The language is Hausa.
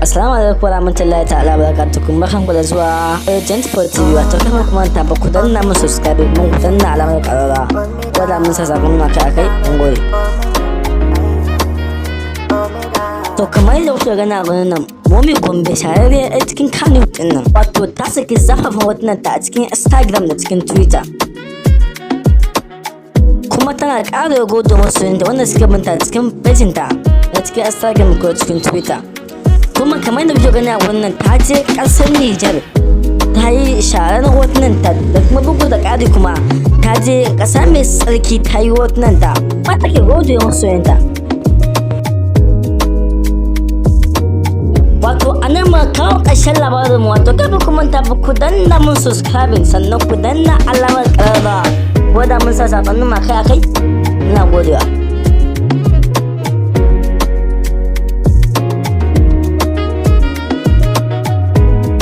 Assalamu alaikum warahmatullahi ta'ala barakatuhu. Barkan ku da zuwa Agent for TV. Wato kafin ku manta ba, ku danna mun subscribe mun ku danna alamar karara ko da mun sa sabon maka akai. Mun gode. To, kamar yadda kuke gani a gurin nan, Momi Gombe, shahararriyar 'yar cikin Kannywood din nan, wato ta saki zafafan hotunan ta a cikin Instagram da cikin Twitter, kuma tana ƙara gode masoyinta wanda suka binta cikin pejinta na cikin Instagram ko cikin Twitter. Kuma kamar da kuke gani a wannan, ta je ƙasar Nijar, ta yi sharar hotunan ta, da kuma bugu da ƙari kuma ta je ƙasa mai tsarki, ta yi hotunan ta, kuma take gode masoyinta. Wato a nan ma kawo ƙarshen labarin mu. Wato kafin ku manta ba, ku danna mun subscribing, sannan ku danna alamar ƙararrawa ko da mun sa sakonnin ma kai akai. Ina godewa.